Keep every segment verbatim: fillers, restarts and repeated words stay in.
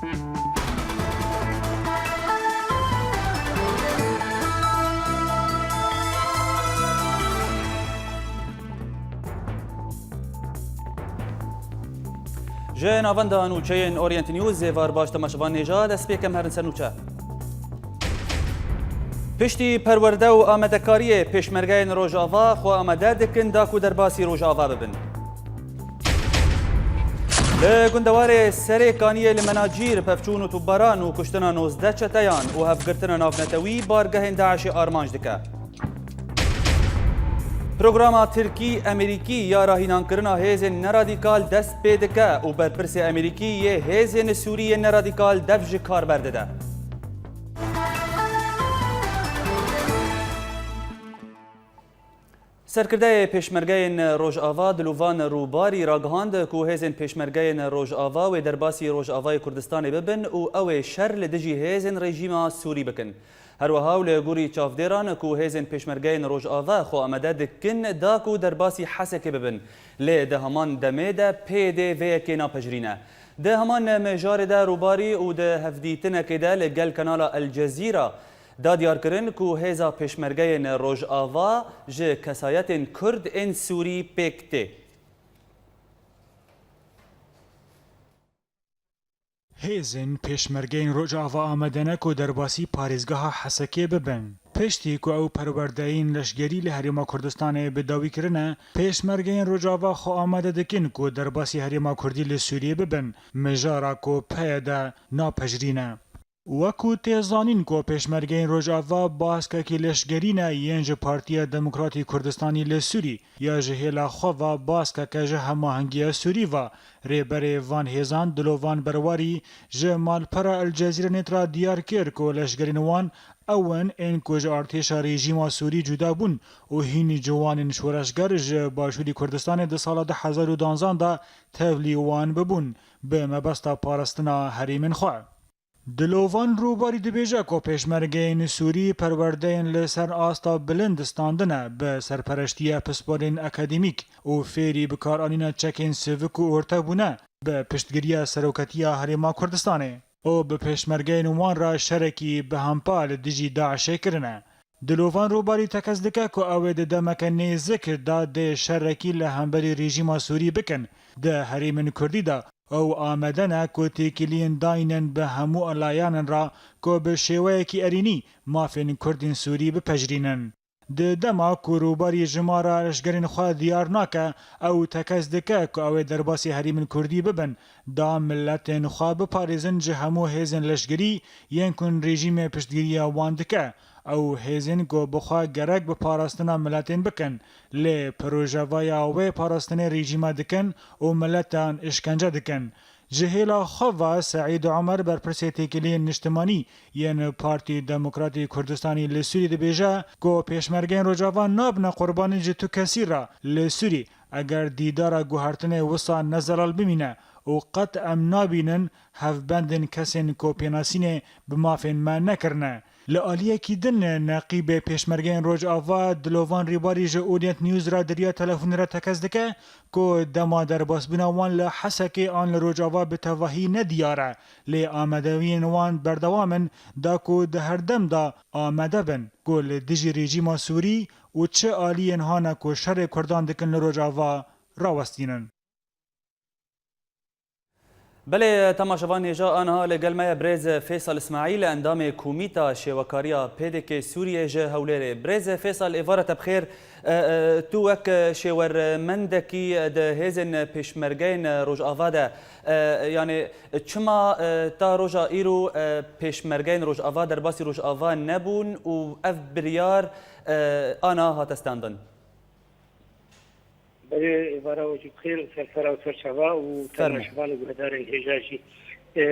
Ji navenda nûçeyên Orient News, êvar baş temaşevan nêja, dest pê kem herin ser nûçe. Piştî perwerde û amadekariyê, pêşmergeyên Rojava xwe amade dikin da ku derbasî Rojava bibin. Li gundewarê Serê Kaniyê li Menacîr pevçûn û tûbaran û kuştina nozdeh çeteyan û hevgirtina navnetewî bargehên DAIŞê armanc dike. Programa Tirkî-Emerîkî ya rahînankirina hêzên neradîkal dest pê dike û berpirsê Emerîkî yê hêzên Sûrî yên neradîkal dev ji kar berdide. Serkirdeyê Pêşmergeyên Rojava Dilovan Rûbarî ragihand ku hêzên Pêşmergeyên Rojava wê derbasî Rojavayê Kurdistanê bibin û ew ê şer li dijî hêzên rejîma Sûrî bikin. Her wiha û li gorî çavdêran ku hêzên Pêşmergeyên Rojava xwe amade dikin da ku derbasî Hesekê bibin, lê di heman demê de P Y D vê yekê napejirîne. Di heman mijarê de Rûbarî û di hevdîtinekê de li gel kanala El Cezîra da diyar kirin ku hêza pêşmergeyên Rojava ji kesayetên Kurd ên Sûrî pêk tê. Hêzên pêşmergeyên Rojava amade ne ku derbasî parêzgeha Hesekê bibin. Piştî ku ew perwerdeyên leşgerî li Herêma Kurdistanê bi dawî kirine, pêşmergeyên Rojava xwe amade dikin ku derbasî Herêma Kurdî li Sûriyê bibin, mijara ku P Y D napejirîne. Wekû tê zanîn ku pêşmergeyên Rojava baskekî leşgerî ne yên ji Partiya Demokratî Kurdistanî li Sûrî ya ji hêla xwe ve baskeke ji hemahengiya Sûrî ve, rêberê van hêzan Dilovan Berwarî ji malpera El Cezîre Net re diyar kir ku leşgerên wan ew in ên ku ji artêşa rejîma Sûrî cuda bûn û hîn ciwanên şoreşger ji Başûrî Kurdistanê di sala du hezar û duwazdeh de tevlî wan bibûn bi mebesta parastina herêmên xwe. Dilovan Rûbarî dibêje ku pêşmergeyên Sûrî perwerdeyên li ser asta bilind standine, bi serpereştiya pisporên akademîk û fêrî bikaranîna çekên sivik û orte bûne, bi piştgiriya Serokatiya Herêma Kurdistanê û bi pêşmergeyên wan re şerekî bihempa li dijî DAIŞê kirine. Dilovan Rûbarî tekez dike ku ew ê di demeke nêzik de dê şerekî li hemberî rejîma Sûrî bikin di herêmên Kurdî de. Ew amade ne ku têkiliyên dayînin bi hemû layanin re ku bi şêweyekî erênî mafên Kurdên Sûrî bipejirînin. Di dema ku Rûbarî jimara leşgerên xwe diyar nake, ew tekez dike ku ew ê derbasî herêmên Kurdî bibin, da miletên xwe biparêzin ji hemû hêzên leşgerî yên ku rejîmê piştgiriya wan dike. Ew hêzên ku bi xwe gerek bi parastina miletên bikin, lê projeveya wê parastinê rejîma dikin û miletan îşkence dikin. Ji hêla xwe ve Seîd Omer, berpirsê têkiliyên niştimanî yên Partî Demokratî Kurdistanî li Sûrî dibêje ku pêşmergeyên Rojava nabine qurbanî ji tu kesî re li Sûrî, eger dîdara guhertinê wisa ne zelal bimîne û qet em nabînin hevbendên kesên ku pênasînê bi mafên me nekirine. Li aliyekî din, neqîbê pêşmergeyên Rojava Dilovan Rîbarî ji Orient News re di riya telefonê re tekez dike ku dema derbasbûna wan li Hesekê an li Rojava bi tevahî ne diyar e, lê amadebûyên wan berdewam in da ku di her dem de amade bin ku li dijî rejîma Sûrî û çi aliyên hane ku şerê Kurdan dikin li Rojava rawestînin. Belê, temaşevan hêja aniha li gel me ye birêz Fêsal Îsmaîl, endamê Komîta Şêwekariya P D K Sûriyê ji Hewlêrê. Birêz Fêsal, êvara te bi xêr. E, e, tu wek şêwermendekî di hêzên pêşmergeyên Rojava de, e, yanî çima, e, ta roja îro, e, pêşmergeyên Rojava derbasî Rojava nebûn û ev biryar, e, ana hate standin? Belê, êvara we jî bi xêr û serfera û serçava û Fermo. Temaşevan û guhdarên hêja jî. E,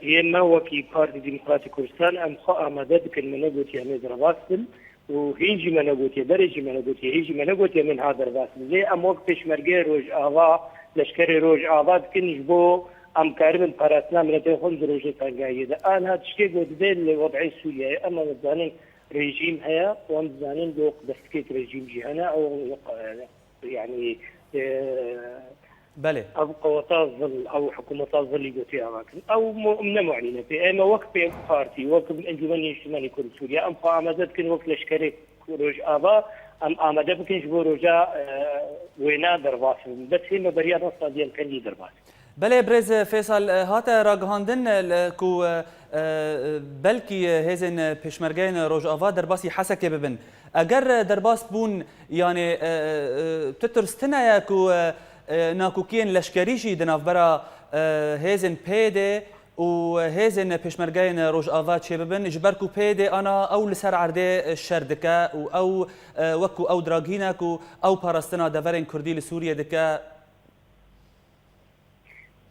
yê me wekî Partî Demokratîk Kurdistan em xwe amade dikin, me negotiye em ê derbas bin û hîn jî me negotiye, berê jî me negotiye, hîn jî me negotiye em ê niha derbas bin. Lê em wek pêşmergeyê Rojava, leşkerê Rojava dikin ji bo em karibin parastina miletên xwe di rojê tengayiyê de. Aniha tiştê ku dibê li wed'ê Sûriyeyê, em, em dizanin rejîm heye, wan dizanin ku destkek rejîm jî hene, ew, e, yanî, e, Belê. Ev qeweta zil, ew hikûmeta zilî gotî ava kirin. Ew mu-, em ne mu'lîne pê. Ême wek pê partî, wek Encûmenê Niştimanî Kurd Sûriye, em xwe amade dikin wek leşkerê Rojava, em amade bikin ji bo roja, e, wêna derbas bibin. Bes hê me beriya rasta diyan kendî derbas. Belê, birêz Fêsal, e, hate ragihandin, e, li ku, e, e, belkî, e, hêzên, e, pêşmergeyên Rojava derbasî Hesekê bibin. Eger, e, derbas bûn, yanî, e, e, e, tu tirs tune ye ku, e, e, nakokiyên leşkerî jî di navbera, e, hêzên P Y D û hêzên pêşmergeyên Rojava çêbibin, ji ber ku P Y D ana ew li ser erdê şer dike û ew, e, wek ku ew diragî ne ku ew parastina deverên Kurdî li Sûriyê dike.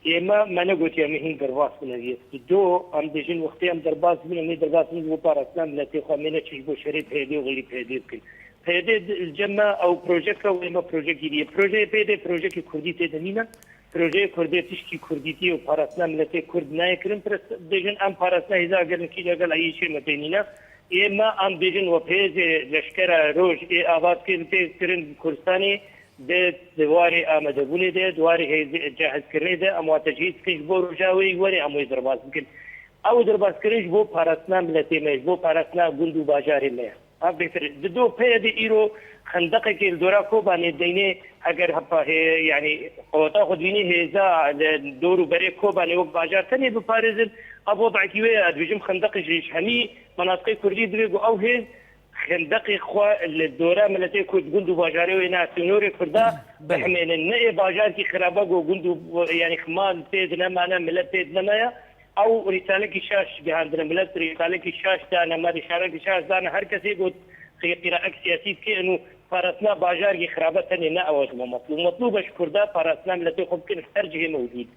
Ême me negotiye em ê hîn derbas bin ev yek. Di do, em dibêjin wextê em derbas dibin, em ê derbas bin ji bo parastina miletê xwe, em ê ne çi ji bo şerê P Y D û xeyrî P Y D bikin. P Y D di, li cem me ew projek e û ême projek giriye. Projeyê P Y D projekê Kurdî tê de nîne. Projeyê Kurdê tişkî Kurdîtiyê û parastina miletê Kurd nayê kirin. Pres dibêjin em parastina hêza gel nikî legel ayî şê me pê nîne. Ême em dibêjin we pêzê leşkera roj ê ava dike tê kirin Kurdistanê. Di, di warê amadebûnê de, di warê hêzê cehizkirinê de, em wa tecihîz dikin ji bo roja wê were em wê derbas bikin. Ew derbas kirin ji bo parastina miletê me, ji bo parastina gund û bajarê me ye. Ev bêtir. Di do P Y D îro xendeqekê li dora Kobanê deynê, eger hepa hê, yanî qeweta xwe dibînî hêza li dor û berê Kobanê wek bajar tenê biparêzin, ev wedekî wê ye. Ez dibêjim xendeqê ji, ji hemî menatiqê Kurdî divê ku ew hêz xendeqê xwe li dora miletê Kurd, gund û bajarê wê ne sînorê Kurda Belê. bihimênin. Ne ê bajarkî xirabe ku gund û, yanî, xmal tê di nemane, milet tê di nemeye. Ew rîsalekî şaş gihandine, milet rîsalekî şaş dane, me rîsalekî şaş dane, her kesê got qî-, qîraek siyasî dike, û parastina bajarkî xirabe tenê ne ew e ji me metlûb. Metlûb e ji Kurda parastina miletê xwe bikin her cihê mewcûd.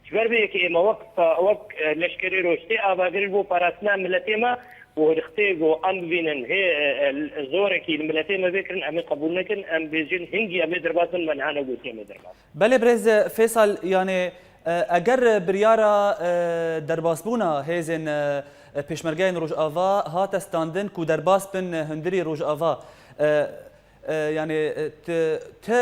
Ji ber vê yekê ême wek pa-, wek, e, leşkerê roj tê avakirin bo parastina miletê me û rixtê ku em bibînin hê, e, e, zorekî li miletê me vê kirin, em ê qebûl nekin, em bêjin hingî em ê derbas bin, me niha negotiye em ê derbas. Belê birêz Fêsal, yanî, e, eger biryara, e, derbasbûna hêzên, e, e, pêşmergeyên Rojava hate standin ku derbas bin hundirî Rojava, e, e, yanî, e, ti, ti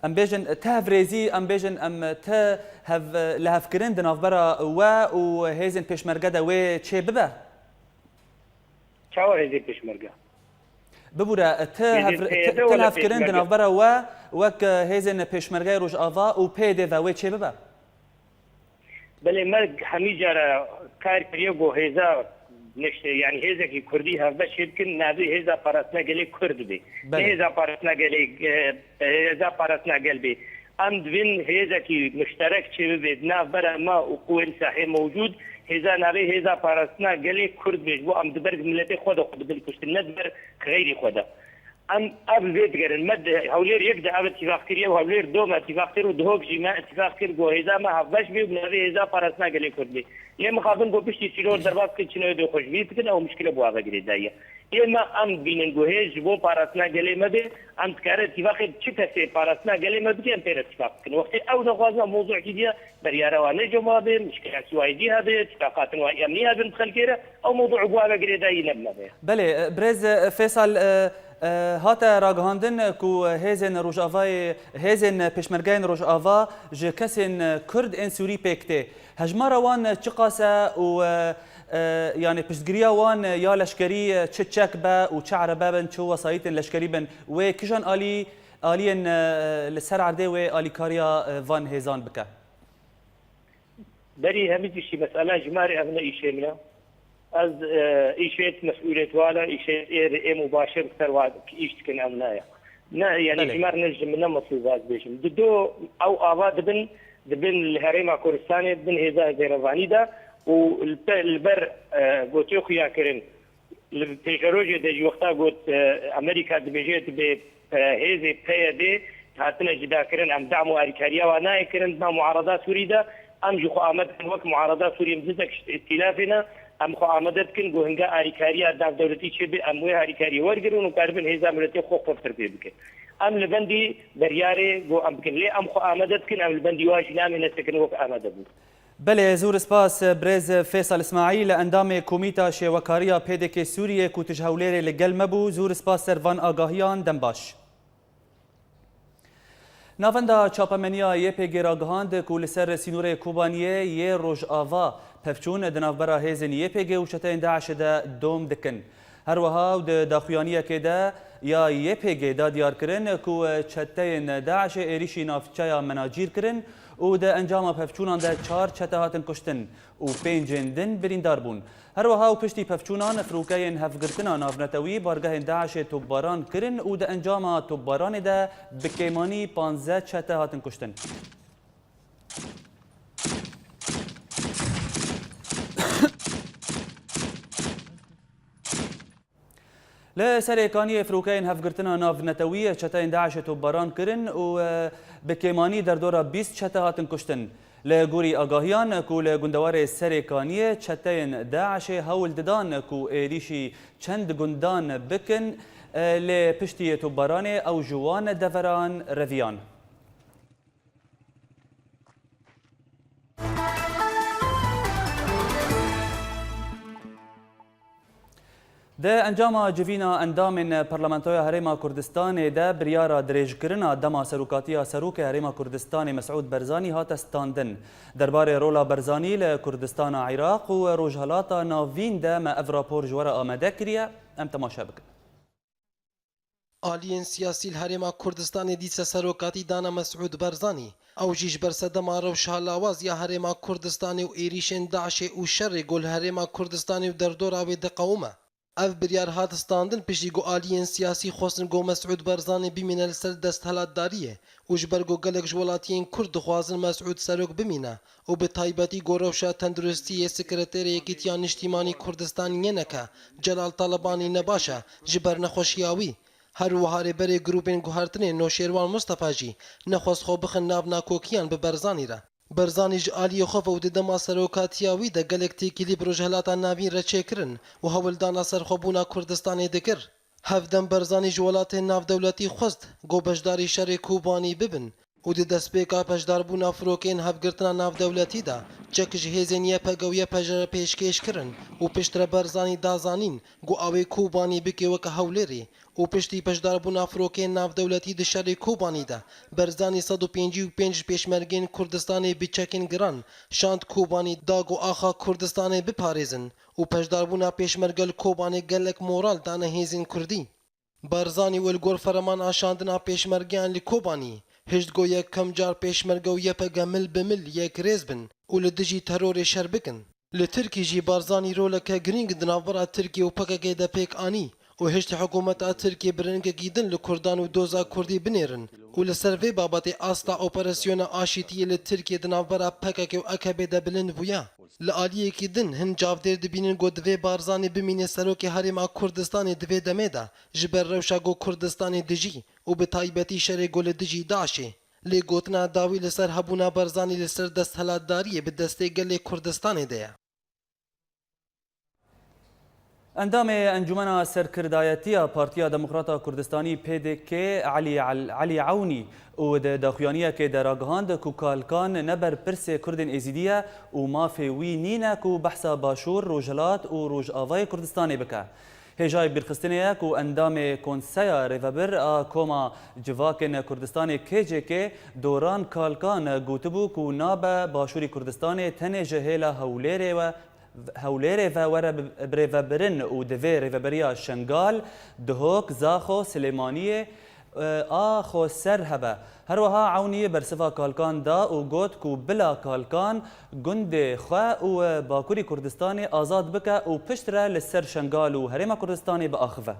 Em bêjin, ti hevrêzî, em bêjin, em ti hev, lihevkirin di navbera we û hêzên pêşmerge de wê çê bibe? Çawa hêzên pêşmerge? Bibûre, ti Hêzên hev-, P Y D ti, ti wala lihevkirin di pêşmerge? navbera we wek hêzên pêşmergeyê Rojava û P Y D ve wê çê bibe? Belê, me hemî cara kar kiriye ku hêza neşte, yanî hêzekî kurdî hevbeş çêbikin, navê hêza parastina gelê kurd bê. Ne Belê. hêza parastina gelê, e, hêza parastina gel bê. Em divên hêzekî muşterek çêbibe di navbera me û quwên sahê mewcûd, hêza navê hêza parastina gelê kurd bê. Ji bo em di ber miletê xwe de xwe dibin kuştin, ne di ber xeyrî xwe de. Em ev vê digerin. Me di Hewlêr yek de ev îtîfaq kiriye û Hewlêr do me îtîfaq kir û Duhok jî me îtîfaq kir ku hêza me hevbeş bê û bi navê Hêza Parastina Gelê Kurd bê. Lê mixabin ku piştî sînor derbas bikin, çine wê xweşbî bikin, ew mişkile bo ava girêdayî ye. Ê me em dibînin ku hêz ji bo parastina gelê me bê, em dikare îtîfaqê çi kesê parastina gelê me bike, em pê re îtîfaq bikin. Wextê ew nexwazin, ew mewzûekî diye, Beryara wa ne cemabe, mişkila siwayî dî hebe, tîfaqatin wa emnî hebin bi xelkê re, ew mewdû û guhave girêdayî ne bi me ve. Belê, e, birêz, e, Fêsal, e, e, hate ragihandin ku hêzên Rojavayê, hêzên pêşmergeyên Rojava ji kesên Kurd ên Sûrî pêk tê. Hejmara wan çiqas e û, e, e, yanî piştgiriya wan ya leşkerî, e, çi çek be û çi erebe bin, çi wesayîtên leşkerî bin, wê kijan alî, aliyên, e, li ser erdê wê alîkariya, e, van hêzan bike? Berî hemî tiştî mesela jimarê ev ne îşê min e. Ez, e, îşê mesûliyetwala, îşê ê, ê mubaşir ser wa îş dikin ew ne ye. Ne, yani Belê. Jimar ne ji min ne metlûb ez bêjim. Di do ew ava dibin, dibin li Herêma Kurdistanê, dibin hêza zêrevanî de û li pe-, li ber, e, gotiyo xuya kirin. Li pêşerojê de jî wexta got, e, Amerîka dibêje, dibê, e, hêzê P Y D hatine cudakirin, em dam û alîkariya wan nayê kirin, di nav muarada Sûrî de, em jî xwe amade dikin wek muarada Sûrî, em zizek îtîlafê ne, em xwe amade dikin ku hinga alîkariya navdewletî çêbe, em wê alîkariyê wergirin û karibin hêza miletê xwe xurtir pê bikin. Em li bendî beryarê ku em bikin, lê em xwe amade dikin, em li bendî wan jî namê nesekin wek amade bûn. Belê, zûr spas, birêz Fêsal Îsmaîl, endamê Komîta Şêwekariya P D K Sûriyê ku tu ji Hewlêrê li gel me bû. Zûr spas ser van agahiyan, dem baş. Navenda çapemeniya Y P G ragihand ku li ser sînorê Kobaniyê yê Rojava pevçûn di navbera hêzên Y P G û çeteyên DAIŞê de dom dikin. Her wiha û di daxuyaniyekê de ya Y P G da diyar kirin ku çeteyên DAIŞê êrîşî navçeya Menacîr kirin û di encama pevçûnan de çar çete hatin kuştin û pêncên din birîndar bûn. Her wiha û piştî pevçûnan firokeyên hevgirtina navnetewî bargehên DAIŞê topbaran kirin û di encama topbaranê de bi kêmanî panzdeh çete hatin kuştin. Li Serê Kaniyê firokeyên hevgirtina navnetewî çeteyên DAIŞê topbaran kirin û, e, bi kêmanî derdora bîst çete hatin kuştin. Li gorî agahiyan ku li gundewarê Serê Kaniyê çeteyên DAIŞê hewl didan ku êrîşî çend gundan bikin, e, lê piştî topbaranê ew ji wan deveran reviyan. Di encama civîna endamên Parlamentoya Herêma Kurdistanê de biryara dirêjkirina dema serokatiya Serokê Herêma Kurdistanê Mesûd Barzanî hate standin. Derbarê rola Barzanî li Kurdistana Iraq û Rojhelata Navîn de me ev rapor ji we re amade kiriye. Em temaşe bikin. Aliyên siyasî li Herêma Kurdistanê dîse serokatî dana Mesûd Barzanî. Ew jî ji ber sedema rewşa lawaz ya Herêma Kurdistanê û êrîşên DAIŞê û şerê ku li Herêma Kurdistanê û derdora wê diqewime. Ev biryar hat standin piştî ku aliyên siyasî xwestin ku Mesûd Barzanî bimîne li ser desthilatdariyê û ji ber ku gelek ji welatiyên Kurd dixwazin Mesûd serok bimîne û bi taybetî ku rewşa tenduristiyê Sekreterê Yekîtiya Niştîmanî Kurdistanê yê neke Celal Talebanî ne baş e ji ber nexweşiya wî. Her wiha rêberê grûpên guhertinê Noşêrwan Mustefa jî nexwest xwe bixin nav nakokiyan bi Barzanî re. Barzanî ji aliyê xwe ve û di dema serokatiya wî de gelek têkilî bi Rojhelata Navîn re çêkirin û hewldana serxwebûna Kurdistanê dikir. Hevdem Barzanî ji welatên navdewletî xwest ku beşdarî şerê Kobanî bibin û di destpêka beşdarbûna firokeyên hevgirtina navdewletî de çek ji hêzên Y P G û Y P J re pêşkêş kirin û piştre Barzanî da zanîn ku ew ê Kobanî bike weke hewlêrê û piştî beşdarbûna firokeyên navdewletî di şerê Kobanî de Barzanî sed û pêncî û pênc ji pêşmergeyên Kurdistanê bi çekên giran şand Kobanî da ku axa Kurdistanê biparêzin û beşdarbûna pêşmerge li Kobanê gelek moral dane hêzên Kurdî. Barzanî wê li gor fermana şandina pêşmergeyan li Kobanî hişt ku yekem car pêşmerge û Y P G mil bi mil yekrêz bin û li dijî terorê şer bikin. Li Tirkî jî Barzanî roleke girîng di navbera Tirkiyê û P K K de pêk anî û hişt hikûmeta Tirkiyê bi rengekî din li Kurdan û doza Kurdî binêrin û li ser vê babetê asta operasyona aşîtiyê li Tirkiyê di navbera P K K û A K Pê de bilind bûye. Li aliyekî din hin çavdêr dibînin ku divê Barzanî bimîne serokê Herêma Kurdistanê di vê demê de ji ber rewşa ku Kurdistanê dijî û bi taybetî şerê ku li dijî DAIŞê. Lê gotina dawî li ser hebûna Barzanî li ser desthilatdariyê bi destê gelê Kurdistanê de ye. Endamê Encûmena Serkirdayetiya Partiya Demokrata Kurdistanî, P D K, Elî El-, Elî Ewnî û di daxuyaniyekê de ragihand ku Kalkan ne berpirsê Kurdên Êzidî ye û mafê wî nîne ku behsa Başûr, Rojhilat û Rojavayê Kurdistanê bike. Hêjayê bîrxistinê ye ku endamê Konseya Rêvebir a Koma Civakên Kurdistanê, K C K, Doran Kalkan gotibû ku nabe Başûrî Kurdistanê tenê ji hêla Hewlêrê we, Hewlêrê ve were bi-, birêvebirin û divê rêveberiya Şengal, Duhok, Zaxo, Silêmaniyê, e, a xweser hebe. Her wiha Ewnî bersiva Kalkan da û got ku bila Kalkan gundê xwe û Bakurî Kurdistanê azad bike û piştre li ser Şengal û Herêma Kurdistanê biaxive.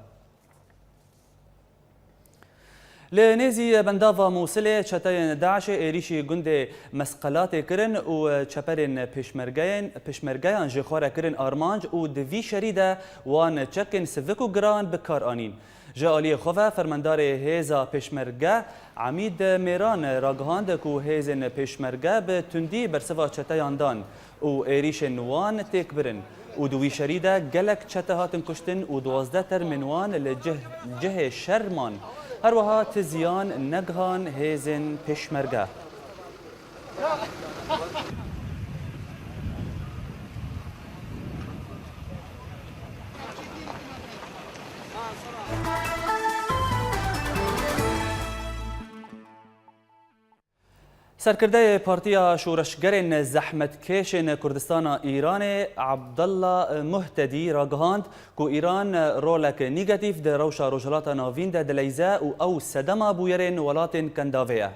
Li nêzî bendava Mûsilê çeteyên DAIŞê êrîşî gundê Mesqelatê kirin û çeperên pêşmergeyên, pêşmergeyan ji xwe re kirin armanc û di vî şerî de wan çekên sivik û giran bi kar anîn. Ji aliyê xwe ve fermandarê hêza pêşmerge Emîd Mêran ragihand ku hêzên pêşmerge bi tundî bersiva çeteyan dan û êrîşên wan têk birin û di wî şerî de gelek çete hatin kuştin û duwazdeh termên wan li cih-, cihê şer man. Her wiha ti ziyan negihan hêzên pêşmerge. Serkirdeyê Partiya Şoreşgerên Zehmetkêşên Kurdistana Îranê Abdullah Muhtedî ragihand ku Îran rolek negatîf di rewşa Rojhilata Navîn de dileyze û ew sedema bûyerên welatên Kendavê ye.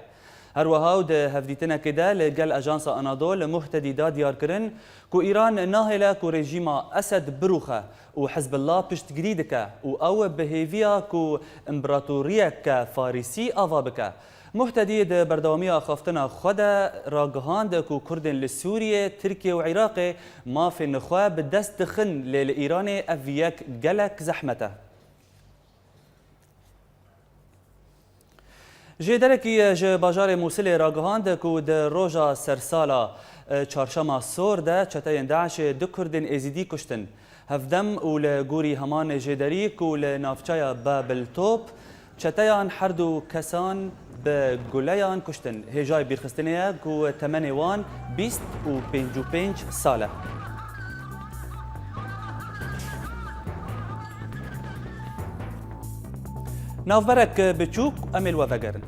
Her wiha û di hevdîtinekê de li gel Ajansa Anadol Muhtedî da diyar kirin ku Îran nahêle ku rejîma Esed birûxe û Hizbullah piştgirî dike û ew bi hêviya ku împeratoriyeke Farîsî ava bike. Muhtedî di berdewamiya axaftina xwe de ragihand ku Kurdên li Sûriyê, Tirkiye û Iraqê mafên xwe bi dest dixin, lê li Îranê ev yek gelek zehmet e. Jêderekî ji bajarê Mûsilê ragihand ku di roja sersala, e, Çarşema Sor de çeteyên DAIŞê du Kurdên Êzîdî kuştin. Hevdem û li gorî heman jêderî ku li navçeya Babil Top çeteyan her du kesan bi guleyan kuştin. Hêjayê bîrxistinê ye ku temenê wan bîst û pêncî û pênc sal e. Navberek biçûk, em ê li we vegerin.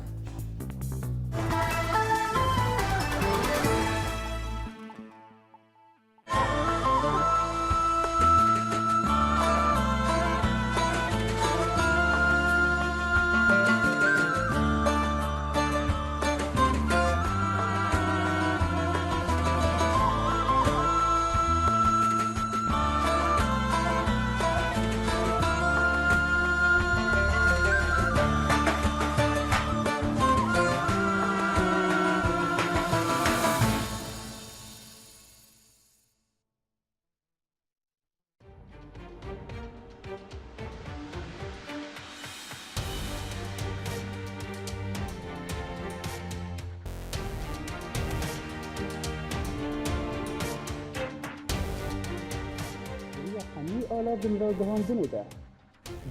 Di riya hemî ala vin ragihandinê de.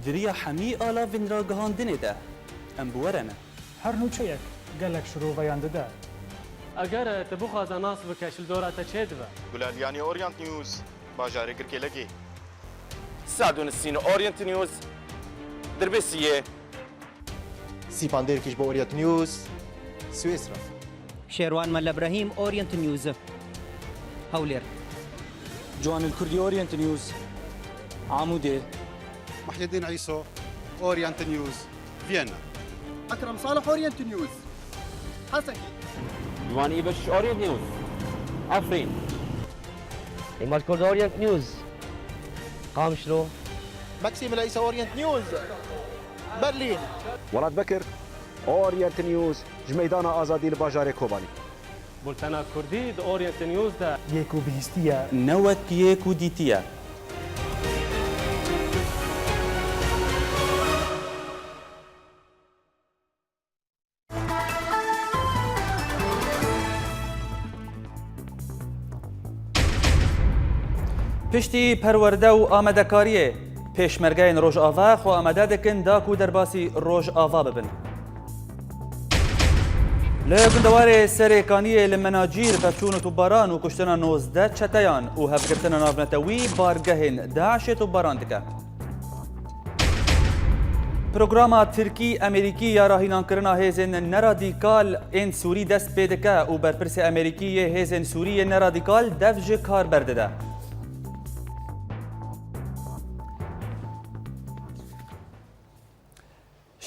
Di riya hemî ala vin ragihandinê de. Em bi we re ne. Her nûçeyek gelek şiroveyan dide. Eger tu bixwaze nas bike, ji li dora te çê dibe. Gulaliyanî Orient News, bajarê Girkêlekê. Sadun Sîn Orient News, Dirbêsiyê. Sîpan Dêrkiş bo Orient News, Swêsra. Şêrwan Melle Brahîm, Orient News, Hewlêr. Ciwanil Kurdî, Orient News, Amûdê. Muhyiddin Îso, Orient News, Viyana. Ekrem Salih, Orient News, Hesekî. Ciwanî Beşiş, Orient News, Efrîn. Îmad Kurd, Orient News, Qamişlo. Maksîm Îsa, Orient News, Berlîn. Welat Bekir, Orient News, ji Meydana Azadî li bajarê Kobanî. Bultena Kurdî di Orient News de. Yê ku bihîstiye. Ne wek yê ku dîtiye. Piştî perwerde û amadekariyê, pêşmergeyên Rojava xwe amade dikin da ku derbasî Rojava bibin. Li gundewarê Serê Kaniyê li Menacîr pevçûn û topbaran û kuştina nozdeh çeteyan û hevgirtina navnetewî bargehên DAIŞê topbaran dike. Programa Tirkî-Amerîkî ya rahînankirina hêzên neradîkal ên Sûrî dest pê dike û berpirsê Amerîkî yê hêzên Sûrî yê neradîkal dev ji kar berdide.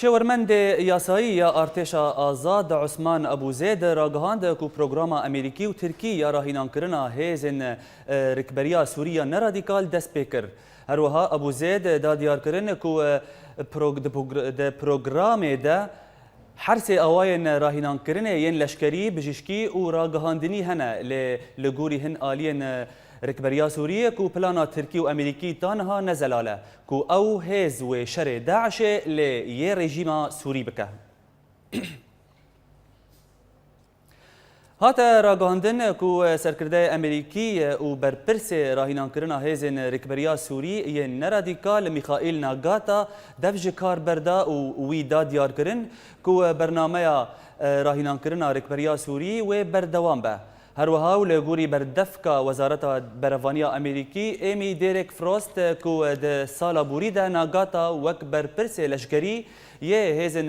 Şêwirmendê yasayî ya Artêşa Azad Osman Abûzêd ragihand ku programa Amerîkî û Tirkî ya rahînankirina hêzên, e, Rikberiya Sûrî ya neradîkal dest pê kir. Her wiha Abûzêd da diyarkirin ku, e, prog-, di pogr-, di programê de her sê awayên rahînankirinê yên leşkerî, bijîşkî û ragihandinî hene, lê li gorî hin aliyên, e, Rikberiya Sûriyê ku plana Tirkî û Amerîkî ta niha ne zelal e ku ew hêz wê şerê DAIŞê lê yê rejîma Sûrî bike. Hate ragihandin ku serkirdeyê Amerîkî û berpirsê rahînankirina hêzên Rikberiya Sûrî yên neradîkal Mîxaîl Nagata dev ji kar berda û wî da diyarkirin ku bernameya, e, rahînankirina Rikberiya Sûrî wê berdewam be. Her wiha û li gorî berdevka Wezareta Berevaniya Amerîkî, Amy Derek Frost, ku di sala borî de nagata wek berpirsê leşkerî yê hêzên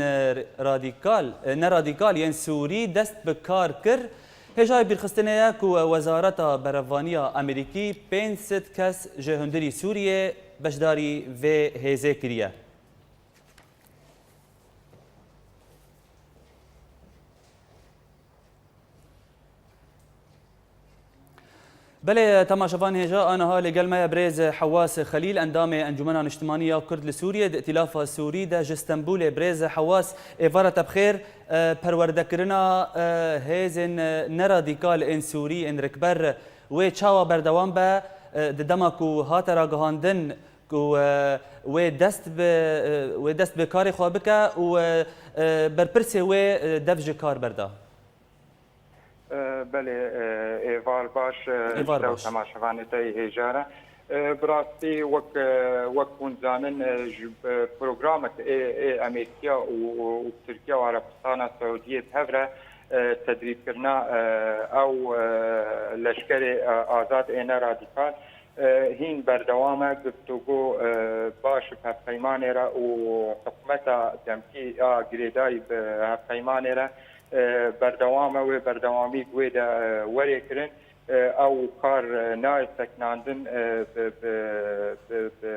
radîkal, ne radîkal yên Sûrî dest bi kar kir, hêjayê bîrxistinê ye ku Wezareta Berevaniya Amerîkî pênc sed kes ji hundirî Sûriyê beşdarî vê hêzê kiriye. Belê, temaşevan hêja, aniha li gel me ye birêz Hewas Xelîl, endamê Encûmena Niştimanî ya Kurd li Sûriyê, di Îtîlafa Sûrî de ji Stenbûlê. Birêz Hewas, êvara te bi xêr. E, perwerdekirina, e, hêzên, e, neradîkal ên Sûrî, ên rikber, wê çawa berdewam be, e, di dema ku hate ragihandin ku, e, wê dest bi, e, wê dest bi karê xwe bike û, e, e, berpirsê wê, e, dev ji kar berda? E, belê, e, êvar baş, e, Êvar ji te û baş. Temaşevanê te yê hêja re. E, bi rastî wek, e, wek hûn zanin, e, ji, e, programek ê, ê Amerîkiya û, û, û Tirkiya û Erebistana Seûdiyê bi hev re, e, tedrîbkirina, e, ew, e, leşkerê, e, azad ê ne radîkal, e, hîn berdewam e. Guftûgo, e, baş bi hevpeymanê re û hikûmeta demkî ya girêdayî bi hevpeymanê re, e, berdewam e, wê berdewamî bi wê de, e, werê kirin. E, ew kar, e, nayê sekinandin, e, bi, bi, bi, bi,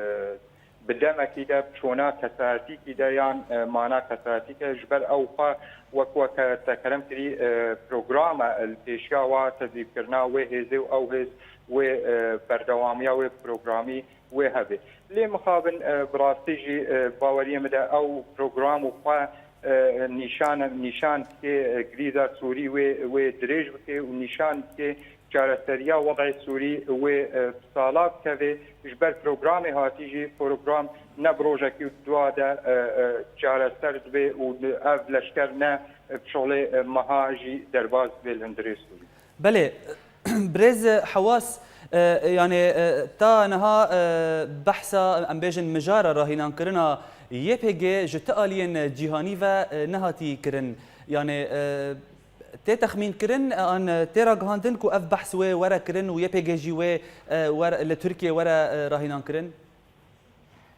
bi demekî de, bi çona kesayetîkî de yan, e, mana kesayetîk e. Ji ber ew xwe wek, wek te kerem kirî, e, program e, li pêşiya wa tedrîbkirina wê hêzê û ew hêz wê, e, berdewamiya wê programî wê hebe. Lê mixabin, e, bi rastî jî, e, baweriyê min de ew program û xwe, e, nîşan, nîşan dike, e, krîza Sûrî wê, wê dirêj bike û nîşan dike çareseriya wedê Sûrî wê, e, bi sala bikeve. Ji ber programê hatî jî, program ne bi rojekî û dua de, e, e, çareser dibe û ev leşker ne bi şolê, e, meha jî derbas dibe li hundirê Sûrî. Belê, birêz Hewas, e, yani, e, ta niha, e, behsa, em bêjin, mijara rahînankirina Y P G ji ti aliyên cîhanî ve, e, nehatî kirin. Yani, e, tê texmînkirin, e, an tê ragihandin ku ev behs wê were kirin û Y P G jî wê, e, were, li Tirkiyê were, e, rahînankirin?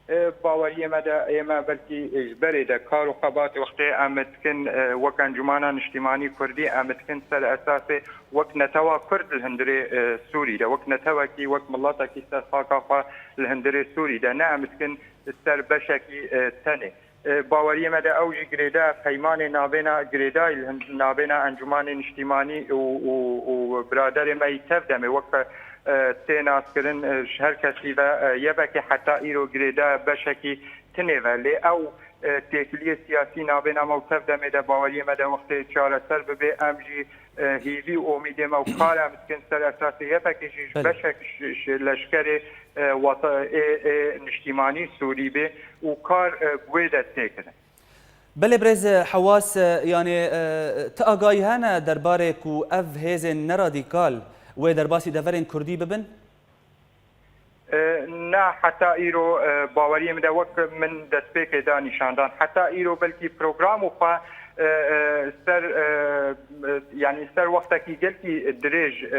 E, baweriyê me de, ê me belkî ji berê de kar û xebatê wextê em dikin, e, wek Encûmana Niştîmanî Kurdî, em dikin ser esasê wek netewa Kurd li hundirê, e, Sûrî de, wek netewekî, wek miletekî ser xaka xwe li hundirê Sûrî de, ne em dikin ser beşekî, e, tenê. E, baweriyê me de ew jî girêdayî, peymanê navbêna, girêdayî li hin-, navbêna Encûmanê Niştîmanî û, û, û biraderê me yî Tevdemê wek, e, tê naskirin, e, ji her kesî ve, e, yebekê heta îro girêdayî beşekî tinê ve. Lê ew, e, têkiliyê siyasî navbêna me û Tevdemê de baweriyê me de wextê çareser bibe, em jî, e, hîvî û omîdê me û kar em dikin ser esasê yebekê jî ji Belê. beşek ji, ji leşkerê, e, wata-, ê, ê niştîmanî Sûrî be û kar, e, bi wê destê kirin. Belê birêz Hewas, e, yani, e, ti agahî hene derbarê ku ev hêzên neradîkal wê derbasî deverên Kurdî bibin? E, na, heta îro, e, baweriyê min de wek min destpêkê da nîşandan. Heta îro belkî program û xwe, e, e, ser, e, e, yani ser wextekî gelkî dirêj,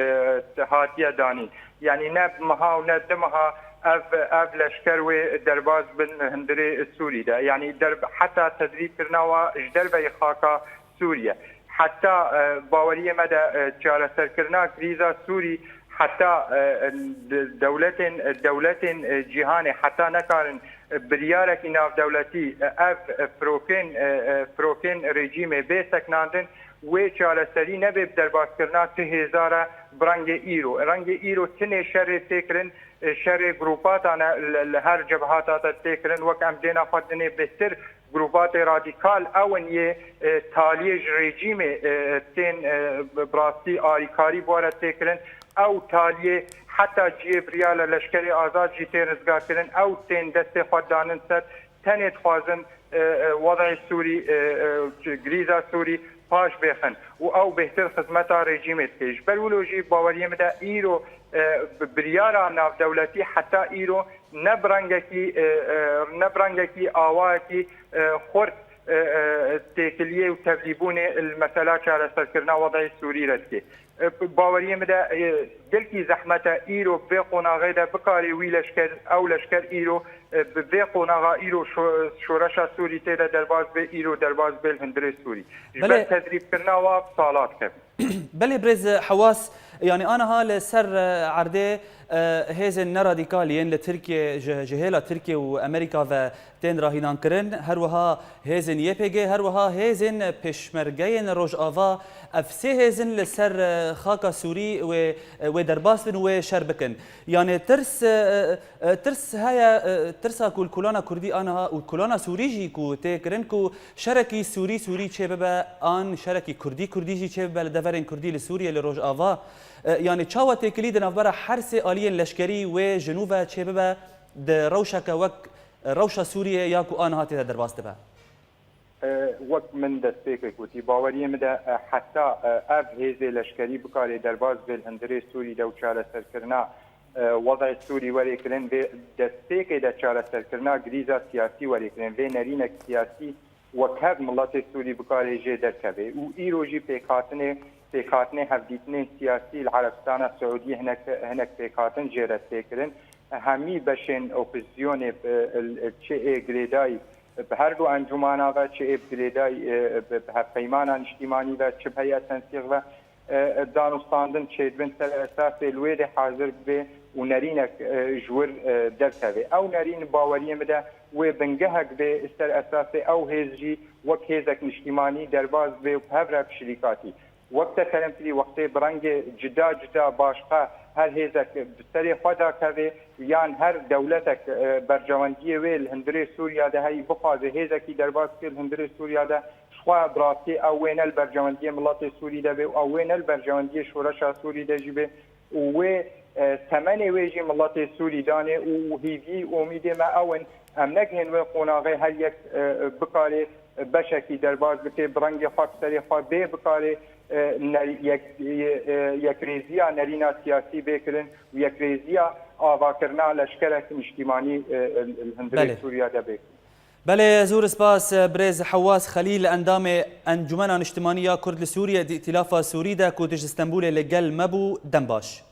e, hatiye danîn. Yani ne bi meha û ne di meha ev, ev leşker wê derbas bin hundirê Sûrî de. Yani derb-, heta tedrîbkirina wa ji derveyî xaka Sûriye. Heta, e, baweriyê me de, e, çareserkirina krîza Sûrî, heta, e, de-, dewletên, dewletên, e, cîhanê heta nekarin, e, biryarekî navdewletî, e, ev, e, firokên, e, e, firokên rejîmê bê sekinandin, wê çareserî nebe bi derbaskirina ti hêza re bi rengê îro. Rengê îro tinê şerê tê kirin, e, şerê grûpatan e li, li her cebhata te tê kirin. Wek em dêna xwe dinê bêhtir grûpatê radîkal ew in yê, e, taliyê ji rejîmê, e, tên, e, bi rastî alîkarî bi we re tê kirin. Ew taliyê heta cihê biriya li leşkerê azad jî tê rizgarkirin. Ew tên destê xwe danin ser tenê dixwazin, e, e, wedê Sûrî, e, e, grîza Sûrî paş bêxin û ew bêhtir xizmeta rejîmê dike. Ji ber wilo jî baweriyê min de îro, e, bi-, biryara navdewletî heta îro ne bi rengekî, e, e, ne bi rengekî awayekî, e, xurt e, e, têkiliyê û tevlîbûnê li mesela çareserkirina wedayê Sûrî re dike. E, baweriyê min de, e, gelkî zehmet e îro bi vê qonaxê de bikarê wî leşker, ew leşker îro, e, bi vê qonaxa îro şo-, şoreşa Sûrî tê de derbas bê, îro derbas bê li hundirê Sûrî. Ji ber Belê. tedrîbkirina wa sala dikevin. Belê birêz Hewas, yanî aniha li ser, e, erdê, e, hêzên neradîkal yên li Tirkiye, ji, ji hêla Tirkiye û Amerîka ve tên rahînankirin. Her wiha hêzên Y P G, her wiha hêzên pêşmergeyên Rojava, ev sê hêzin li ser, e, xaka Sûrî wê, wê derbas bin û wê şer bikin. Yanî tirs, e, e, tirs heye, e, tirsa ku li kolana Kurdî aniha û kolana Sûrî jî ku tê kirin ku şerekî Sûrî-Sûrî çêbibe an şerekî Kurdî-Kurdî jî çêbibe li deverên Kurdî li Sûriyê, li Rojava. E, yanî çawa têkilî di navbera her sê aliyên leşkerî wê ji nû ve çêbibe di rewşeke wek rewşa Sûriyê ya ku aniha tê de derbas dibe? E, wek min destpêkê gotî, baweriyê min de, e, heta, e, ev hêzê leşkerî bikare derbas bê li hundirê Sûrî de û çareserkirina, e, wedayê Sûrî werê kirin, vê destpêkê de çareserkirina krîza siyasî werê kirin, vê nerînek siyasî wek hev miletê Sûrî bikare jê derkeve û îro jî pêkhatinê, pêkhatinê hevdîtinên siyasî li Erebistana Siûdî hinek, hinek pêkhatin jê re tê kirin. Hemî beşên opozîsyonê, e, çi ê girêdayî bi her du encûmana ve, çi ê bi girêdayî, e, bi, bi hevpeymana niştîmanî ve, çi bi Heyet Tensîq ve, e, danûstandin çêdibin ser esasê li wê de hazir bibe û nerînek, e, ji wir, e, derkeve. Ew nerîn baweriyê min de wê bingehek bê ser esasê ew hêz jî wek hêzek niştîmanî derbas bibe û bi hev re bi şirîkatî. Wek te kerem kirî, wextê bi rengê cida cida başqa her hêzek bi serê xwe dakeve yan her dewletek, e, berjewendiyê wê li hundirê Sûriya de heyî bixwaze hêzekî derbas bike li hundirê Sûriya de, ji xwe bi rastî ew wê ne li berjewendiyê miletê Sûrî de bê û ew wê ne li berjewendiyê şoreşa Sûrî de jî bê û wê, e, temenê wê jî miletê Sûrî danê û hîvî û umîdê me ew in, em negihên wê qonaxê her yek, e, bikarê beşekî derbas bike, bi rengê xwe, bi serê xwe bê bikarê, e, ne-, yek-, e, yekrêziya nerîna siyasî bê kirin û yekrêziya avakirina leşkerek niştîmanî, e, li hundirê Belê. Sûriya de bê kirin. Belê, zûr spas, birêz Hewaz Xelîl, endamê Encûmena Niştimanî ya Kurd li Sûriye di Îtîlafa Sûrî de ku tij Stenbûlê li gel me bû, dem baş.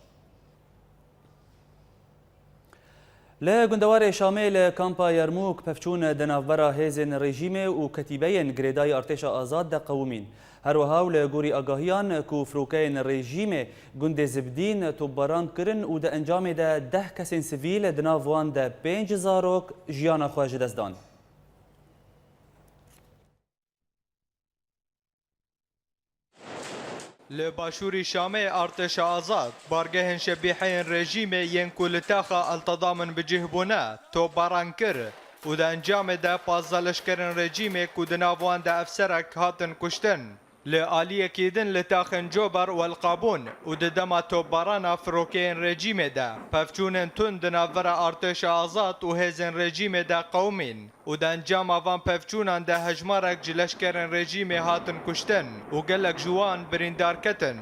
Li gundewarê Şamê li kampa Yermûk pevçûn di navbera hêzên rejîmê û ketîbeyên girêdayî Artêşa Azad de qewimîn. Her wiha û li gorî agahiyan ku firokeyên rejîmê gundê Zibdîn topbaran kirin û di encamê de deh kesên sivîl, di nav wan de pênc zarok, jiyana xwe ji dest dan. Li başûrî Şamê artêşa azad bargehên şebîheyên rejîmê yên ku li taxa Eltadamin bi cih bûne topbaran kir û di encamê de pazdeh leşkerên rejîmê ku di nav wan de efserek hatin kuştin. Li aliyekî din li taxên Cober û El Qabûn û di dema topbarana firokeyên rejîmê de pevçûnên tund di navbera artêşa azad û hêzên rejîmê de qewimîn. û di encama van pevçûnan de hejmarek ji leşkerên rejîmê hatin kuştin û gelek ji wan birîndar ketin.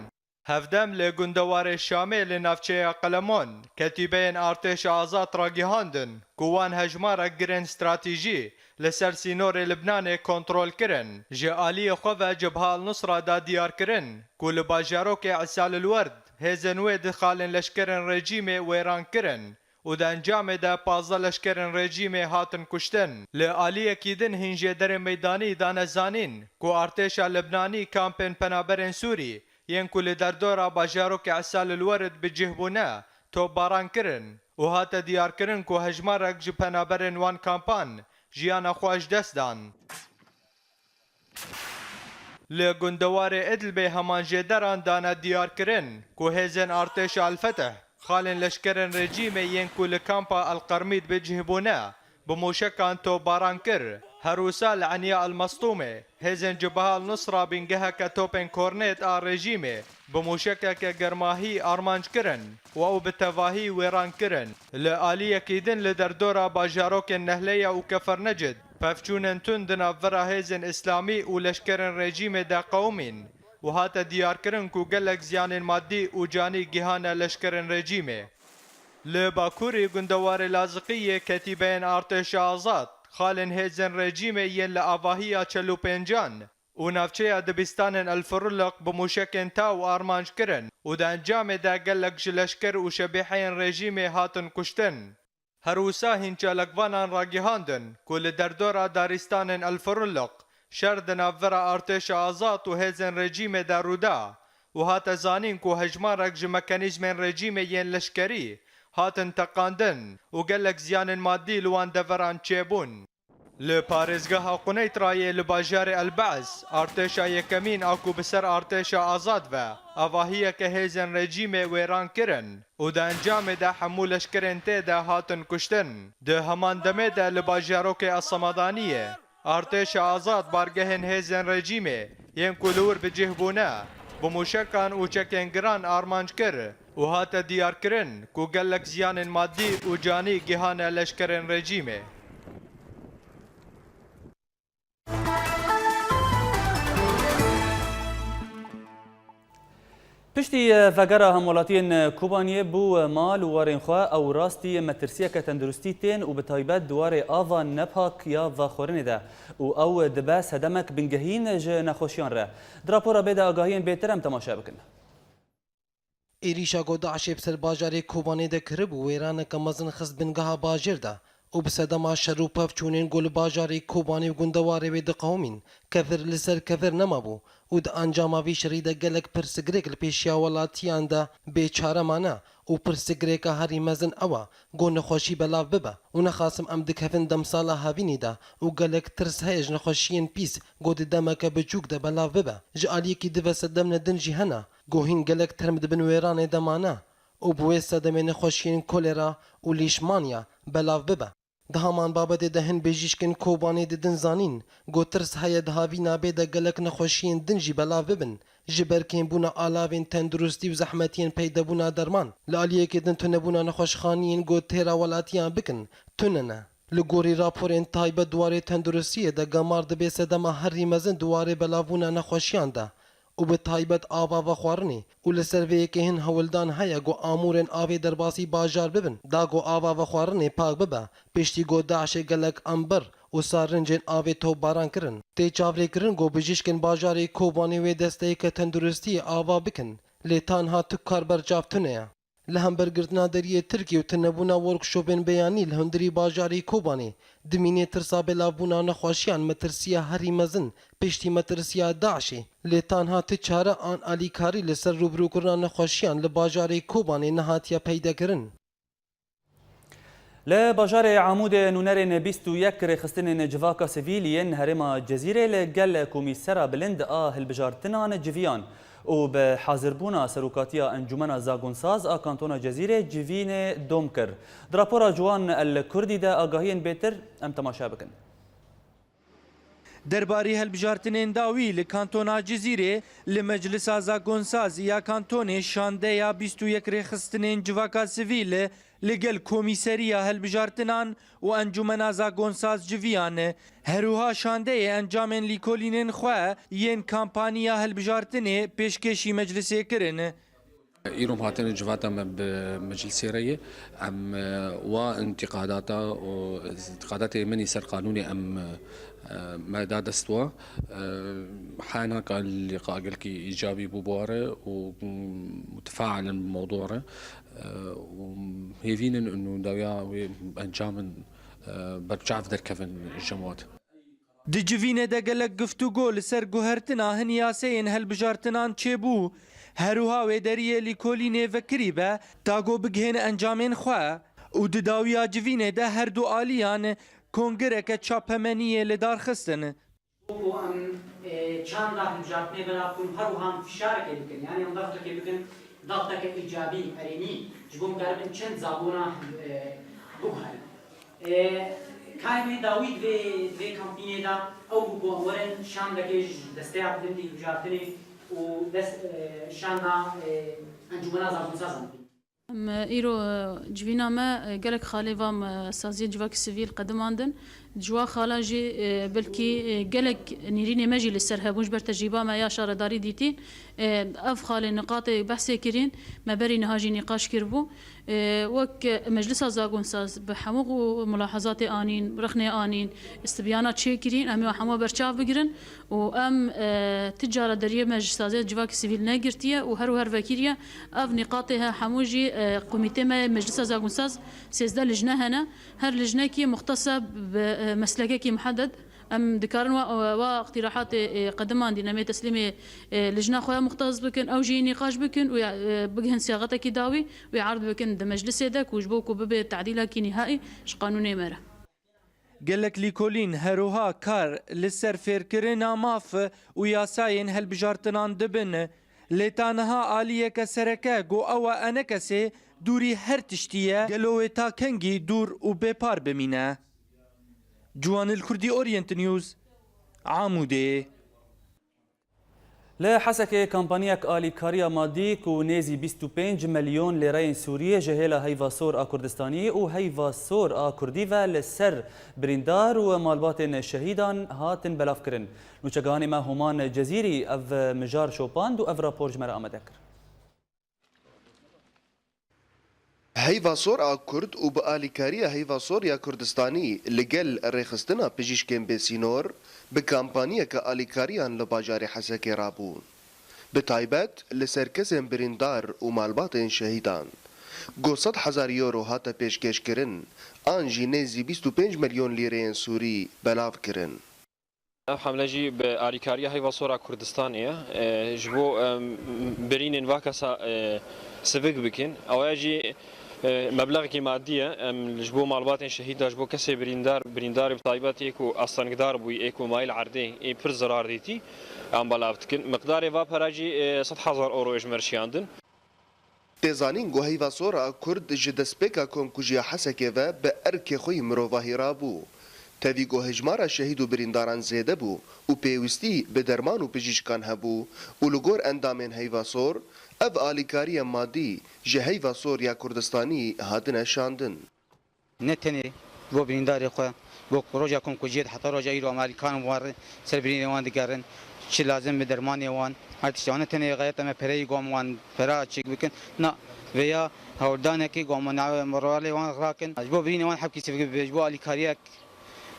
Hevdem li gundewarê Şamê li navçeya Qelemon, ketîbeyên artêşa azad ragihandin ku wan hejmarek girên stratejî li ser sînorê Libnanê kontrol kirin. Ji aliyê xwe ve Cebha El-Nusra da diyar kirin ku li bajarokê Esal El-Werd hêzên wê di xalên leşkerên rejîmê wêran kirin. û di encamê de pazdeh leşkerên rejîmê hatin kuştin. Li aliyekî din hîn jêderên meydanî dane zanîn ku artêşa Libnanî kampên penaberên Sûrî yên ku li derdora bajarokê Esal El-Werid bi cih bûne topbaran kirin û hate diyarkirin ku hejmarek ji penaberên wan kampan jiyana xwe ji dest dan. Li gundewarê Idlibê heman jêderan dane diyarkirin ku hêzên artêşa El-Fetih xalên leşkerên rejîmê yên ku li kampa El-Qermîd bi cih bûne, bi mûşekan topbaran kir. Her wisa li Eniya El-Mestûmê hêzên Cebha El-Nusra bingeheke topên kornêt a rejîmê bi mûşekeke germahî armanc kirin û ew bi tevahî wêran kirin. Li aliyekî din li derdora bajarokên Nehleya û Kefernecid, pevçûnên tund di navbera hêzên îslamî û leşkerên rejîmê de qewimîn û hate diyarkirin ku gelek ziyanên madî û canî gihane leşkerên rejîmê. Li bakurî gundewarê Laziqiyê ketîbeyên artêşa azad Xalên hêzên rejîmê yên li avahiya Çelûpêncan û navçeya dibistanên El Furuluk bi mûşekên taw armanc kirin û di encamê de gelek ji leşker û şebîheyên rejîmê hatin kuştin. Her wisa hîn çalakvanan ragihandin ku li derdora daristanên El Furuluk şer di navbera artêşa azad û hêzên rejîmê de rû da û hate zanîn ku hejmarek ji mekanîzmên rejîmê yên leşkerî hatin teqandin û gelek ziyanên madî li wan deveran çêbûn. Li parêzgeha Quneytrayê li bajarê El Be'z, artêşa yekemîn a ku bi ser artêşa azad ve avahiyeke hêzên rejîmê wêran kirin û di encamê de hemû leşkerên tê de hatin kuştin. Di heman demê de li bajarokê Esemadaniyê, artêşa azad bargehên hêzên rejîmê yên ku li wir bi cih bûne, bi mûşekan û çekên giran armanc kir û hate diyarkirin ku gelek ziyanên madî û canî gihane leşkerên rejîmê. Piştî vegera hemwelatiyên Kobaniyê bo mal û warên xwe, ew rastî metirsiyeke tenduristî tên û bi taybet di warê ava nepak ya vexwarinê de û ew dibe sedemek bingehîn ji nexweşiyan re. Di rapora bê de agahiyên bêtir em temaşe bikin. Êrîşa ku DAIŞê bi ser bajarê Kobanê de kiribû, wêraneke mezin xist bingeha bajêr de û bi sedema şer û pevçûnên ku li bajarê Kobanê û gundewarê wê diqewimîn, kevir li ser kevir nemabû û di encama vî şerî de gelek pirsgirêk li pêşiya welatiyan de bê çare mane û pirsgirêka herî mezin ew e ku nexweşî belav bibe û nexasim em dikevin demsala hevînî de û gelek tirs heye ji nexweşiyên pîs ku di demeke biçûk de belav bibe. Ji aliyekî dive sedemên din jî hene ku hîn gelek term di bin wêranê de mane û bi wê sedemê nexweşiyên kolera û lîşmaniya belav bibe. Di heman babetê de hin bijîşkên Kobanê didin zanîn ku tirs heye di havîna bê de gelek nexweşiyên din jî belav bibin, ji ber kêmbûna alavên tenduristî û zehmetiyên peydebûna derman. Li aliyekê din tunebûna nexweşxaniyên ku têra welatiyan bikin, tune ne. Li gorî raporên taybet di warê tenduristiyê de gemar dibe sedema herî mezin di warê belavbûna nexweşiyan de û bi taybet ava vexwarinê û li ser vê yekê hin hewldan heye ku amûrên avê derbasî bajar bibin, da ku ava vexwarinê pak bibe, piştî ku DAIŞê gelek ember û sarincên avê topbaran kirin. Tê çavrêkirin ku bijîşkên bajarê Kobanê wê desteyeke tenduristiyê ava bikin, lê tanha tu karber çav tune ye. Li hember girtina deriyê Tirkiyê û tunebûna workshopên beyanî li hundirî bajarê Kobanê, dimîne tirsa belavbûna nexweşiyan, metirsiya herî mezin piştî metirsiya DAIŞê, lê tanha ti çare an alîkarî li ser rûbirûkirina nexweşiyan li bajarê Kobanê nehatiye peydekirin. Li bajarê Amûdê nûnerên bîst û yek rêxistinên civaka sivîl yên herêma Cezîrê li gel komîsera bilind a hilbijartinan civiyan û bi hazirbûna serokatiya Encûmena Zagonsaz a Kantona Cezîrê civînê dom kir. Di rapora Ciwan El Kurdî de agahiyên bêtir em temaşe bikin. Derbarî hilbijartinên dawî li Kantona Cizîrê li Meclisa Zagonsaz ya Kantonê şandeya bîst û yek rêxistinên civaka sivîl li gel Komîseriya Hilbijartinan û Encûmena Zagonsaz Civiyan. Herwiha şandeyê encamên lîkolînên xwe yên kampaniya hilbijartinê pêşkêşî Meclisê kirin. Îro em hatine civata me bi meclisê re ye. Em, e, wa întîqadata û întîqadatê min î ser qanûnê em, e, me da dest wa. E, hena ka lîqa gelkî îcabî bû bi wa re û, mm, mutefailen bi mewdû re. E, û hêvînin û dawiya wê encamin, e, berçav derkevin ji cemaat. Di civînê de gelek giftûgo li ser guhertina hin yaseyên hilbijartinan çêbû. Herwiha wê deriyê lîkolînê vekirî be, ta ku bigihên encamên xwe û di dawiya civînê de her du aliyan kongreke çapemeniyê li dar xistin. Ku em, e, çanda hilbijartinê belav bikin, her wiha em fişarekê bikin, yanî em daxteke bikin, daxteke îcabî, erênî, ji bo em karibin çend zabûna, e, biguherin. E, karê me dawî di vê, di vê kampînê de ew bû ku em werin şandekê ji desteya bilind ê hilbijartinê û dest, e, şanda, e, Encûmena Zagonsazan bikin. Em, e, îro, e, civîna me, e, gelek xalê va me, e, saziyên civakî sivîl qedimandin. Ji wa xala jî, e, belkî, e, gelek nîrînê me jî li ser hebûn ji ber tecrîba me ya şaredarî dîtîn. E, ev xalê niqatê behsê kirîn, me berî niha jî nîqaş kiribû. E, wek Meclisa Zagonsaz bi hemû mulahazatê anîn, rexnê anîn, istibyana çêkirîn, em ê hemû berçav bigirin û em, e, ti cara deriyê me ji saziyê civakî sivîl negirtiye û her û her vekiriye. Ev nîqatê he hemû jî, e, komîtê me yê Meclisa Zagonsaz sêzdeh lijne hene. Her lijnekî muxtes e bi, e, meslekekî muhedded. Em dikarin wa, wa îqtîrahatê, e, qedimandîn, em ê teslîmê, e, lijna xwe ya muxtes bikin, ew jî nîqaş bikin û ya, e, bigihin sîyaxetekî dawî û ya erd bikin di meclisê de ku ji bo ku bibe tedîlekî nîhaî ji qanûnê me re. Gelek lîkolîn herwiha kar li ser fêrkirina maf û yasayên hilbijartinan dibin. Lê ta niha aliyeke sereke ku ew e enekesê dûrî her tiştî ye, gelo wê ta kengî dûr û bêpar bimîne? Ciwanil Kurdî, Orient News, Amûdê. Li Hesekê kampanyek alîkariya madî ku nêzî bîst û pênc milyon lêreyên Sûriyê ji hêla Heyva Sor a Kurdistanî û Heyva Sor a Kurdî ve li ser birîndar û malbatên şehîdan hatin belavkirin. Nûçegihanê me Homan Cezîrî ev mijar şopand û ev rapor ji me re amade kir. Heyva Sor a Kurd û bi alîkariya Heyva Sor ya Kurdistanî li gel rêxistina pijîşkên bêsînor bi kampanyeke alîkariyan li bajarê Hesekê rabû. Bi taybet li ser kesên birîndar û malbatên şehîdan. Ku sed hezar euro hate pêşkêşkirin, an jî nêzî bîst û pênc milyon lîreyên Sûrî belav kirin. Ev hemle jî bi alîkariya Heyva Sor a Kurdistanê ye. E, ji bo, em, birînên va kesa, e, sivik bikin. Ew jî, e, meblexekî madî ye. Em ji bo malbatên şehîda, ji bo kesê birîndar, birîndarê bi taybet ê ku astengdar bûyî, ê ku mayîl erdê, ê pir zirar dîtî, em belav dikin. Miqdarê va pera jî, e, sed hezar euro ji me re şiyandin. Tê zanîn ku Heyva Sor a Kurd ji destpêka komkujiya Hesekê ve bi erkê xwe yî mirovahî rabû. Tevî ku hejmara şehîd û birîndaran zêde bû û pêwîstî bi derman û pijîşkan hebû û li gor endamên Heyva Sor, ev alîkariya madî ji Heyva Sor ya Kurdistanî hatine şandin. Ne tenê bo birîndarê xwe, bo roja komkujiyê de heta roja îro em alîkarin wan re ser birînê wan digerin, çi lazim bi dermanê wan, her tiştê wan. Ne tenê xeyeta me pereyê gom wan pera çêk bikin, na, vêya hewldanekê gom wan navê moralê wan rakin. Ji bo birînê wan hebkî sivik bibe, ji bo alîkariyek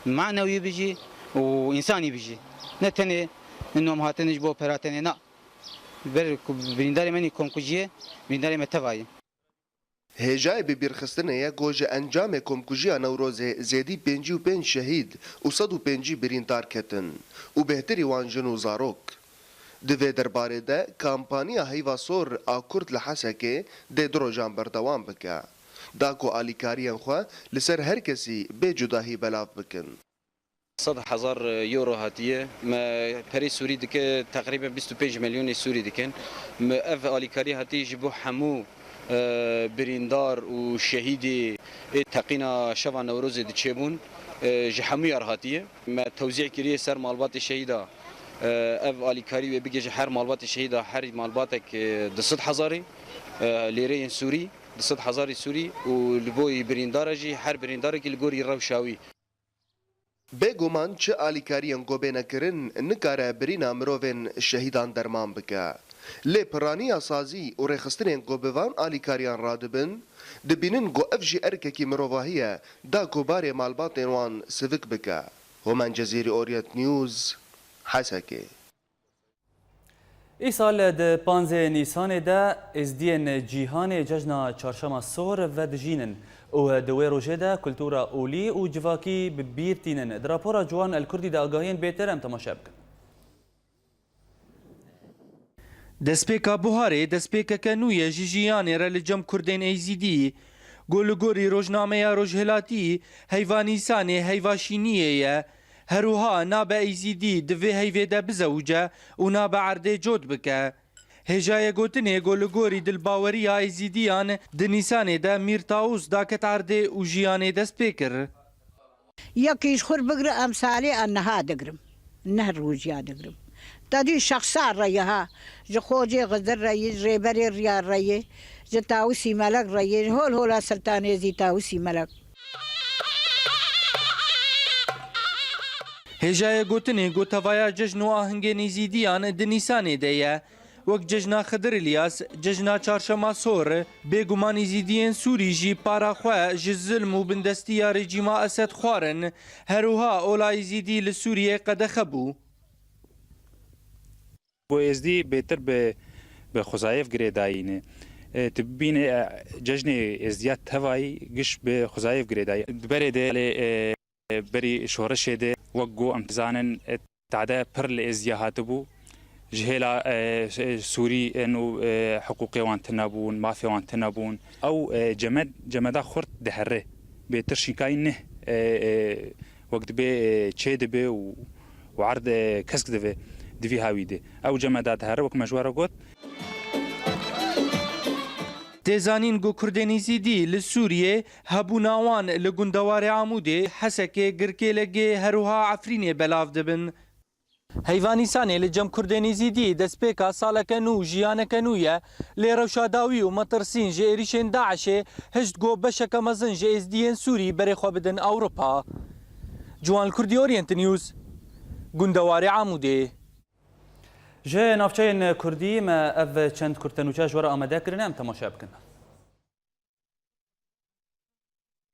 manewî bijî û însanî bijî. Ne tenê min nom hatin ji bo pera tenê, na. Ber ku birîndarê me nî komkujiyê, birîndarê me teva ye. Hêjayê bibîrxistinê ye ku ji encamê komkujiya Newrozê zêdî pêncî û pênc şehîd û sed û pêncî birîndar ketin û bêhtirî wan jin û zarok. Di vê derbarê de kampaniya Heyva Sor a Kurd li Hesekê dê du rojan berdewam bike, da ku alîkariyên xwe li ser her kesî bê cudahî belav bikin. Sed hezar euro hatiye. Me perê Sûrî dike teqrîben bîst û pênc milyonê Sûrî dikin. Me ev alîkarî hatî ji bo hemû, e, birîndar û şehîdê ê teqîna şeva Newrozê diçêbûn, e, ji hemûya re hatiye. Me tewzî kiriye ser malbatê şehîda, e, ev alîkarî wê bigihîje her malbatê şehîda, her malbatek, e, du sed hezarî, e, lêreyên Sûrî, du sed hezarî Sûrî û li bo birîndara jî her birîndarekî li gorî rewşa wî. Bêguman çi alîkariyên ku bêne kirin nikare birîna mirovên şehîdan derman bike. Lê piraniya sazî û rêxistinên ku bi van alîkariyan radibin, dibînin ku ev jî erkekî mirovahî ye, da ku barê malbatên wan sivik bike. Homan Cezîrî, Orient News, Hesekê. Îsal di panzê Nîsanê de Êzdiyên Cîhanê cejna Çarşema Sor vedijînin û di wê rojê de kultura olî û civakî bi bîr tînin. Di rapora Ciwan El Kurdî de agahiyên bêtir em temaşe bikin. Destpêka buharê destpêkeke nû ye ji jiyanê re li cem Kurdên Êzîdî. Ku li gorî rojnameya Rojhilatî, heyva Nîsanê heyva şîniyê ye. Her wiha nabe Êzîdî di vê heyvê de bizewice û nabe erdê cot bike. Hêjayê gotinê ku li gorî dilbaweriya Êzîdiyan di Nîsanê de Mîr Tawûs daket erdê û jiyanê dest pê kir. Yekî ji xwe bigire em salê an niha digirim. Neh rojiya digirim. Te dî şexsa re ye ha. Ji Xocê Xizir re yê, ji Rêberê Riyar re yê, ji Tawusî Melek re yê, ji hol hola Siltanê zî Tawusî Melek. Hêjayê gotinê ku tevaya cejn û ahingên Êzîdiyan di Nîsanê de ye. Wek cejna Xidir Îlyas, cejna Çarşema Sor, bêguman Êzîdiyên Sûrî jî para xwe ji zilm û bindestiya rejîma Esed xwarin, her wiha ola Êzîdî li Sûriyê qedexe bû. Ku Êzdî bêtir bi, bi xwezayê ve girêdayî ne. E, tu bibîne, e, cejnê Êzdiya tevayî giş bi xwezayê ve girêdayî. Di berê de, lê, e, berî şoreşê de, wek ku em dizanin, e, tade pir li Êzdiya hatibû. Ji hêla, e, ş-, e, Sûrî, e, nû, e, hiqûqê wan tune bûn, mafê wan tune bûn. Ew, e, cemed-, cemeda xurt dihere. Bêtir şînkayî neh, e, e, wek dibê, e, çê dibe û û erd, e, kesk dibe di vî hawî de. Ew cemeda dihere, wek me ji we re got. Tê zanîn ku Kurdên Êzîdî li Sûriyê hebûna wan li gundewarê Amûdê, Hesekê, Girkê Legê, her wiha Efrînê belav dibin. Heyva Nîsanê li cem Kurdên Êzîdî destpêka saleke nû, jiyaneke nû ye. Lê rewşa dawî û metirsîn ji êrîşên DAIŞê hişt got beşeke mezin ji Êzdiyên Sûrî berê xwe bidin Ewropa. Ciwan Kurdî, Orient News, gundewarê Amûdê. Ji navçeyên Kurdî me ev çend kurtenûçe ji we re amade kirine, em temaşe bikin.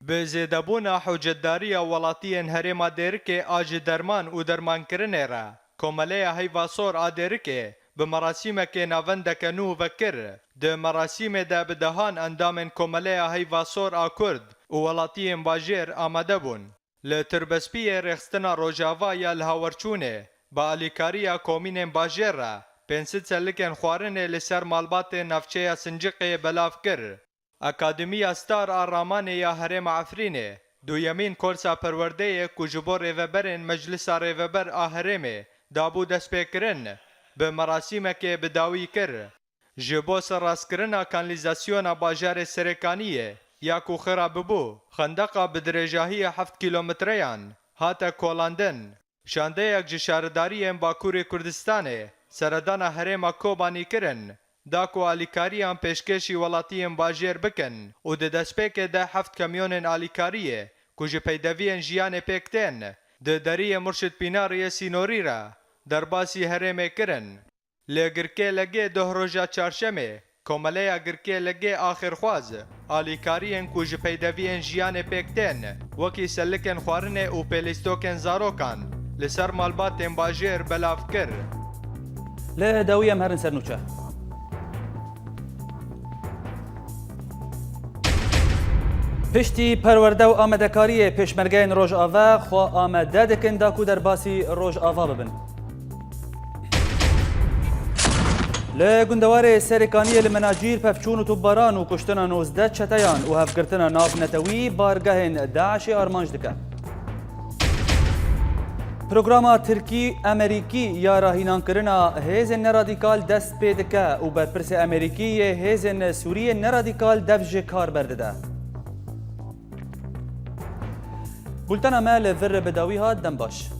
Bi zêdebûna hewcetdariya welatiyên herêma Dêrikê a ji derman û dermankirinê re, Komeleya Heyva Sor a Dêrikê bi merasîmekê navendeke nû vekir. Di merasîmê de bi dehan endamên Komeleya Heyva Sor a Kurd û welatiyên bajêr amade bûn. Li Tirbespiyê rêxistina Rojava ya li Hawerçûnê bi alîkariya komînên bajêr re pênc sed selikên xwarinê li ser malbatên navçeya Sinciqê belav kir. Akademiya Star a Ramanê ya herêma Efrînê duyemîn korsa perwerdeyê ku ji bo rêveberên Meclisa Rêveber a herêmê dabû destpêkirin, bi merasîmekê bi dawî kir. Ji bo serrastkirina kanlîzasyona bajarê Serêkaniyê ya ku xira bibû, xendeqa bi dirêjahiya heft kîlometreyan hate kolandin. Şandeyek ji şaredariyên Bakurê Kurdistanê seredana herêma Kobanî kirin, da ku alîkariyan pêşkêşî welatiyên bajêr bikin û di destpêkê de heft kamyonên alîkariyê ku ji peydeviyên jiyanê pêk tên, di deriyê Murşid Pînariyê sînorî re derbasî herêmê kirin. Li Girkê Legê doh roja çarşemê, Komeleya Girkê Legê a Xêrxwaz, alîkariyên ku ji peydeviyên jiyanê pêk tên, wekî selikên xwarinê û pêlîstokên zarokan, li ser malbatên bajêr belav kir. Li dawî em herin ser nûçe. Piştî perwerde û amadekariyê, pêşmergeyên Rojava xwe amade dikin da ku derbasî Rojava bibin. Li gundewarê Serêkaniyê li Menacîr pevçûn û topbaran û kuştina nozdeh çeteyan û hevgirtina navnetewî bargehên DAIŞê armanc dike. Programa Tirkî-Amerîkî ya rahînankirina hêzên neradîkal dest pê dike û berpirsê Amerîkî yê hêzên Sûriyê neradîkal dev ji kar berdide. Bultena me li vir bi dawî hat, dem baş.